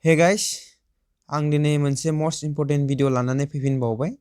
Hey guys, आं दिनै मोनसे मस्ट इम्पर्टेन्ट भिडिअ लानानै फैफिनबावबाय।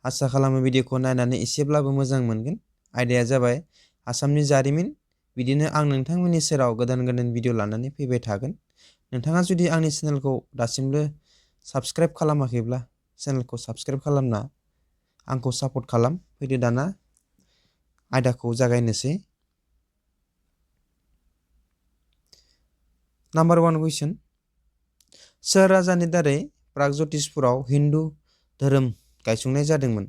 आसा खालामो भिडिअखौ नायनानै एसेब्लाबो मोजां मोनगोन। आयदाया जाबाय आसामनि जारिमिन। बिदिनो आं नोंथांमोननि सेराव गोदान गोदान भिडिअ लानानै फैबाय थागोन। नोंथाङा जुदि आंनि चेनेलखौ दासिमबो साबस्क्राइब खालामाखैब्ला चेनेलखौ साबस्क्राइब खालामना आंखौ सापर्ट खालाम। फैदो दाना आयदाखौ जागायनोसै। नाम्बार 1 कुइसन। सोर राजानि दारै प्रागज्यतिसपुराव हिन्दु धोरोम गायसंनाय जादोंमोन?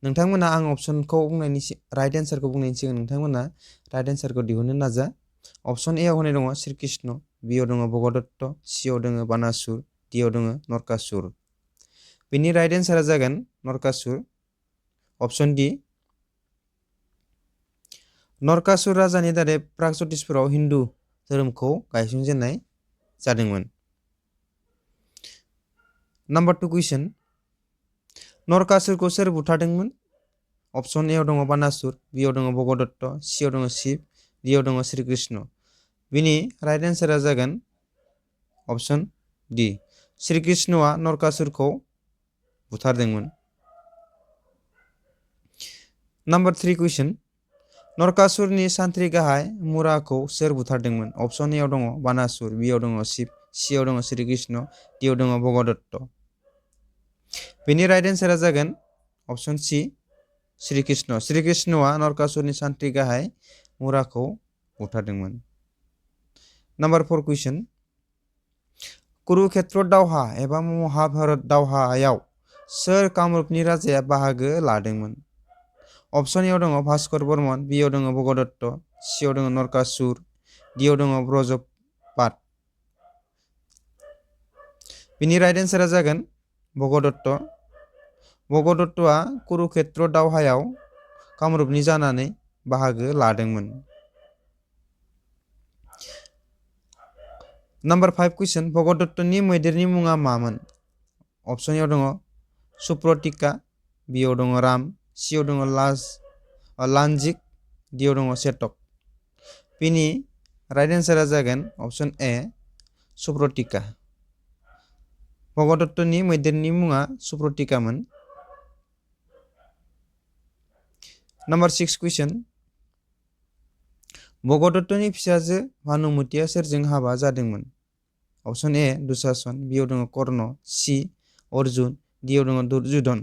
नोंथांमोना आं अपसनखौ बुंनायनि राइट एन्सारखौ बुंनायनि सिगां नोंथांमोना राइट एन्सारखौ दिहुननो नाजा। अपसन ए आव होनाय दङ श्री कृष्ण, बि आव दङ भगदत्त, सि आव दङ बानासुर, डि आव दङ नरकासुर। बेनि राइट एन्सारा जागोन नरकासुर। अपसन डि। नरकासुर राजानि दारै प्रागज्यतिसपुराव हिन्दु धोरोमखौ गायसंजेननाय जादोंमोन। नाम्बार 2 कुइसन। नरकासुरखौ सोर बुथारदोंमोन? अपसन ए आव दङ बानासुर, बि आव दङ भगदत्त, सि आव दङ शिव, डि आव दङ श्री कृष्ण। बिनि राइट एन्सारा जागोन अपसन डि। श्री कृष्णआ नरकासुरखौ बुथारदोंमोन। नाम्बार 3 कुइसन। नरकासुरनि सान्थ्रि गाहाय मुराखौ सोर बुथारदोंमोन? अपसन ए आव दङ बानासुर, बि आव दङ शिव, सि आव दङ श्री कृष्ण, डि आव दङ भगदत्त। बेनि राइट एन्सारा जागोन अपसन सि श्री कृष्ण। श्री कृष्णआ नरकासुरनि सान्थ्रि गाहाय मुराखौ बुथारदोंमोन। नाम्बार 4 कुइसन। कुरुक्षेत्र दावहा एबा महाभारत दावहायाव सोर कामरुपनि राजाया बाहागो लादोंमोन? अपसन ए आव दङ भास्कर बर्मन, बि आव दङ भगदत्त, सि आव दङ नरकासुर, डि आव दङ ब्रजपात। बिनि राइट एन्सारा जागोन भगदत्त। भगदत्तआ कुरुक्षेत्र दावहायाव कामरुपनि जानानै बाहागो लादोंमोन। नाम्बार 5 कुइसन। भगदत्तनि मैदेरनि मुङा मामोन? अपसन ए आव दङ सुप्रतिका, बि आव दङ राम, सि आव दङ लानजिक, डि आव दङ चेतक। बिनि राइट एन्सारा जागोन अपसन ए सुप्रतिका। भगदत्तनि मैदेरनि मुङा सुप्रतिकामोन। नाम्बार 6 कुइसन। भगदत्तनि फिसाजो भानुमतिया सोरजों हाबा जादोंमोन? अपसन ए दुशासन, बि आव दङ कर्ण, सि अर्जुन, डि आव दङ दुर्योधन।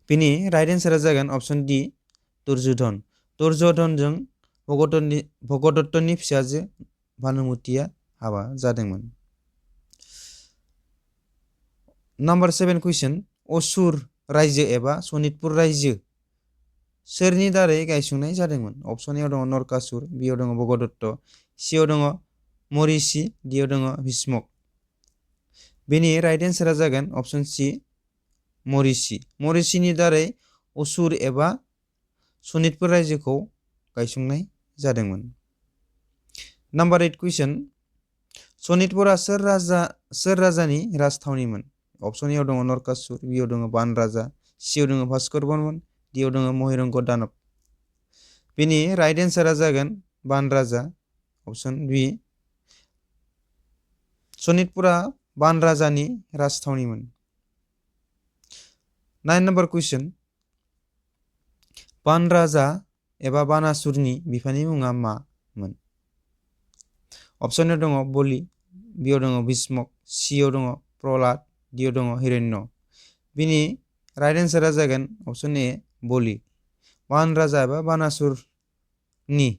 बिनि राइट एन्सारा जागोन अपसन डि दुर्योधन। दुर्योधनजों भगदत्तनि फिसाजो भानुमतिया हाबा जादोंमोन। नाम्बार 7 कुइसन। असुर रायजो एबा सनितपुर रायजो सोरनि दारै गायसंनाय जादोंमोन? अपसन ए आव दङ नरकासुर, बि आव दङ भगदत्त, सि आव दङ मरिषि, डि आव दङ भीष्मक। बेनि राइट एन्सारा जागोन अपसन सि मरिषि। मरिषिनि दारै असुर एबा सनितपुर रायजोखौ गायसंनाय जादोंमोन। नाम्बार 8 कुइसन। सनितपुरा सोर राजानि राजथावनिमोन? अपसन ए आव दङ नरकासुर, बि आव दङ बान राजा, सि आव दङ भास्कर बर्मन, डि आव दङ महिरंग दानब। बेनि राइट एन्सारा जागोन बान राजा। अपसन बि। सनितपुरा बान राजानि राजथावनिमोन। 9 नाम्बार कुइसन। बान राजा एबा बानासुरनि बिफानि मुङा मामोन? अपसन ए दङ बलि, बि आव दङ भीष्मक, सि आव दङ प्रहलाद, डि आव दङ हिरण्य। बिनि राइट एन्सारा जागोन अपसन ए बलि। बान राजा एबा बानासुरनि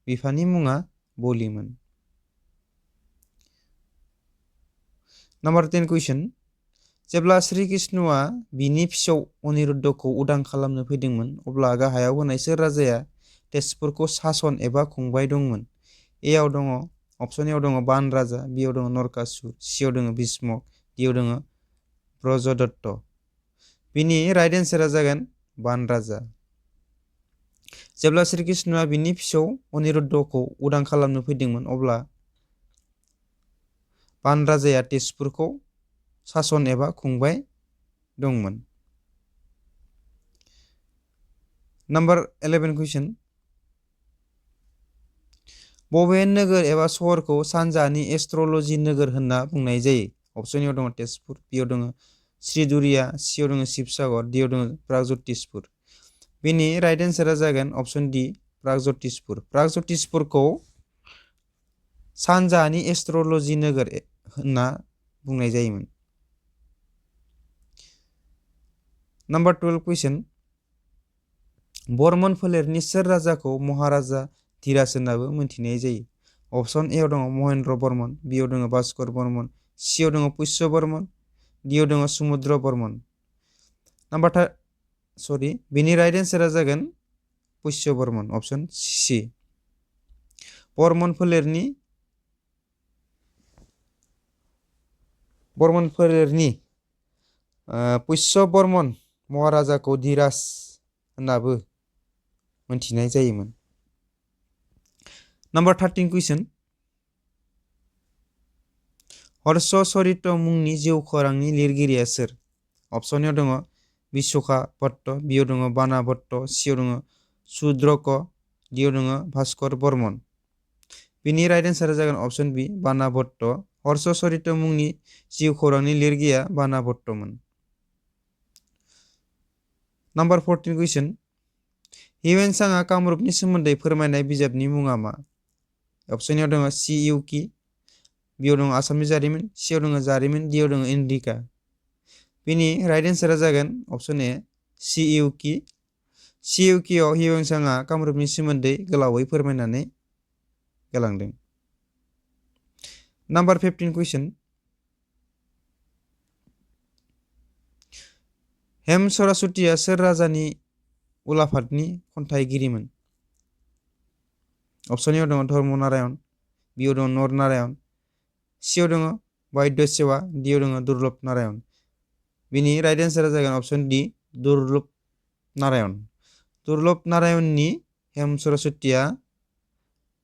बिफानि मुङा बलिमोन। नाम्बार 10 कुइसन। जेब्ला श्री कृष्णआ बिनि फिसौ अनिरुद्धखौ उदां खालामनो फैदोंमोन अब्ला गाहायाव होनाय सोर राजाया तेजपुरखौ सासन एबा खुंबाय दंमोन? ए आव दङ अपसन ए आव दङ बान राजा, बि आव दङ नरकासुर, सि आव दङ भीष्मक, डि आव दङ ब्रजदत्त। बिनि राइट एन्सारा जागोन बान राजा। जेब्ला श्री कृष्णआ बिनि फिसौ अनिरुद्धखौ उदां खालामनो फैदोंमोन अब्ला बान राजाया तेजपुरखौ सासन एबा खुंबाय दंमोन। नाम्बार 11 कुइसन। बबे नोगोर एबा सहरखौ सानजानि एस्ट्रलजि नोगोर होनना बुंनाय जायो? अप्शन ए दङ तेजपुर, बियाव दङ श्रीदुरिया, सियाव दङ शिबसागर, डियाव दङ प्रागज्यतिसपुर। बेनि राइट एन्सारा जागोन अप्शन डि प्रागज्यतिसपुर। प्रागज्यतिसपुरखौ सानजानि एस्ट्रलजि नोगोर होनना बुंनाय जायोमोन। नम्बर 12 कुइसन। बर्मन फोलेरनि सोर राजाखौ महाराजा धीराज होननाबो मोनथिनाय जायो? अप्शन ए दङ महेन्द्र बर्मन, बियाव दङ भास्कर बर्मन, सियाव दङ पुष्य बर्मन, डियाव दङ समुद्र बर्मन। बेनि राइट एन्सारा जागोन पुष्य बर्मन, अप्शन सि। बर्मन फोलेरनि पुष्य बर्मन महाराजाखौ धीराज होननाबो मोनथिनाय जायोमोन। नम्बर 13 कुइसन। हर्ष चरित मुंनि जिउखौरांनि लिरगिरिया सोर? अप्शन ए दङ बिशखा भट्ट, बियाव दङ बाना भट्ट, सियाव दङ शूद्रक, डियाव दङ भास्कर बर्मन। बिनि राइट एन्सारा जागोन अप्शन बि बाना भट्ट। हर्ष चरित मुंनि जिउखौरांनि लिरगिरिया बाना भट्टमोन। नम्बर 14 कुइसन। हिउएनसांआ कामरुपनि सोमोन्दै फोरमायनाय बिजाबनि मुङा मा? अप्शन ए दङ सि इउकि, बियाव दङ आसामनि जारिमिन, सियाव दङ जारिमिन, डियाव दङ इन्डिका। बिनि राइट एन्सारा जागोन अप्शन ए सि इउकि। सि इउकिआव हिउएनसांआ कामरुपनि सोमोन्दै गोलावै फोरमायनानै गालांदों। नम्बर 15 कुइसन। हेम सरासतिया सोर राजानि उलाफादनि खन्थाइगिरिमोन? अप्शन ए दङ धर्म नारायण, बियाव दङ नर नारायण, सियाव दङ बायद्य सेवा, डियाव दङ दुर्लभ नारायण। बिनि राइट एन्सारा जागोन अप्शन डि दुर्लभ नारायण। दुर्लभ नारायणनि हेम सरासतिया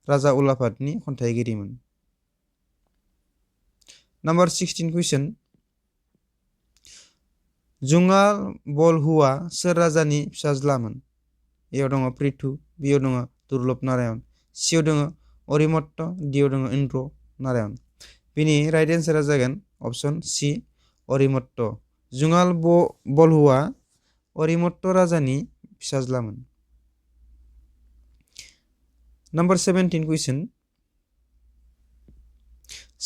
राजा उलाफादनि खन्थाइगिरिमोन। नम्बर 16 कुइसन। जुंगाल बलहुआ सोर राजानि फिसाज्लामोन? एयाव दङ पृथु, बियाव दङ दुर्लभ नारायण, सियाव दङ अरिमत्त, डियाव दङ इन्द्र नारायण। बिनि राइट एन्सारा जागोन अप्शन सि अरिमत्त। जुंगाल बलहुआ अरिमत्त राजानि फिसाज्लामोन। नम्बर 17 कुइसन।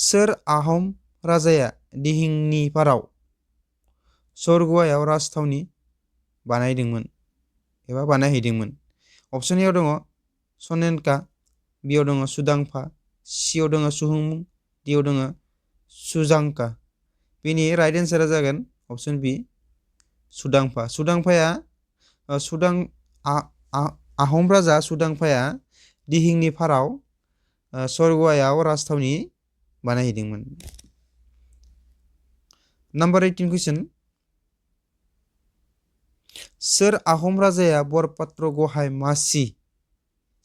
सोर आहम राजाया दिहिंनि पाराव सरगुवायाव राजथावनि बानायदोंमोन एबा बानायहैदोंमोन? अप्शन ए दङ सनेनका, बियाव दङ सुदांफा, सियाव दङ सुहुंमुं, डियाव दङ सुजांका। बिनि राइट एन्सारा जागोन अप्शन बि सुदांफा। आहम राजा सुदांफाया दिहिंनि पाराव सरगुवायाव राजथावनि बानायहैदोंमोन। नम्बर 18 कुइसन। सोर आहम राजाया बरपात्र गहाय मासि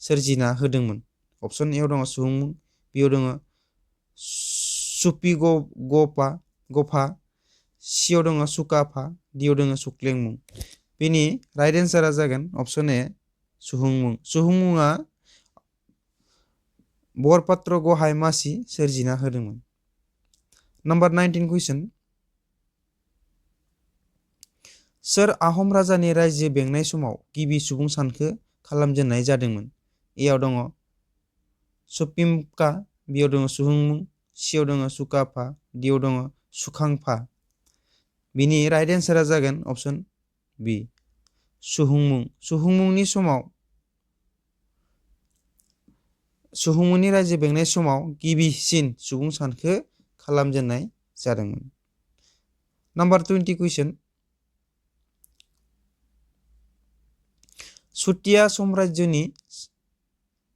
सोरजिना होदोंमोन? अप्शन ए दङ सुहुंमुं, बियाव दङ सुपिगफा, सियाव दङ सुकाफा, डियाव दङ सुक्लेंमुं। बिनि राइट एन्सारा जागोन अप्शन ए सुहुंमुं। सुहुंमुंआ बरपात्र गहाय मासि सोरजिना होदोंमोन। नम्बर 19 कुइसन। सोर आहम राजानि रायजो बेंनाय समाव गिबि सुबुं सानखो खालामजेननाय जादोंमोन? एयाव दङ सपिमका, बियाव दङ सुहुंमुं, सियाव दङ सुकाफा, डियाव दङ सुखांफा। बिनि राइट एन्सारा जागोन अप्शन बि सुहुंमुं। सुहुंमुंनि रायजो बेंनाय समाव गिबिसिन सुबुं सानखो खालामजेननाय जादोंमोन। नम्बर 20 कुइसन। चुटिया साम्राज्यनि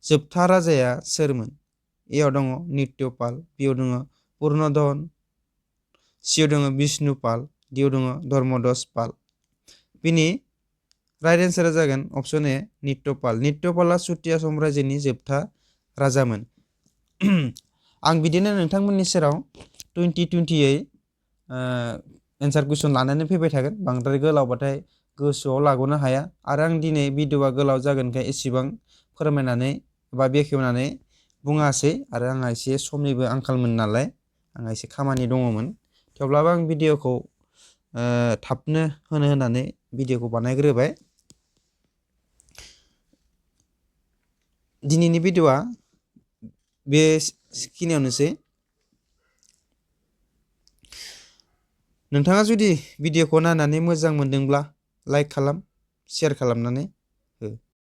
जोबथा राजाया सोरमोन? एयाव दङ नित्यपाल, बियाव दङ पूर्णधन, सियाव दङ विष्णुपाल, डियाव दङ धर्मदस पाल। बिनि राइट एन्सारा जागोन अप्शन ए नित्यपाल। नित्यपाला चुटिया साम्राज्यनि जोबथा राजामोन। आं बिदिनो नोंथांमोननि सेराव 2020यै एन्सार कुइसन लानानै फैबाय थागोन। बांद्राय गोलावबाथाय गोसोआव लागनो हाया आरो आं दिनै भिडिअआ गोलाव जागोनखाय एसेबां फोरमायनानै बा बेखेवनानै बुङासै आरो आंहा एसे समनिबो आंखालमोन नालाय आंहा एसे खामानि दङमोन थेवब्लाबो आं भिडिअखौ थाबनो होनो होननानै भिडिअखौ बानायग्रोबाय। दिनैनि भिडिअआ बेखिनियावनोसै। नोंथाङा जुदि भिडिअखौ नायनानै मोजां मोनदोंब्ला लाइक खालाम, शेयार खालामनानै हो।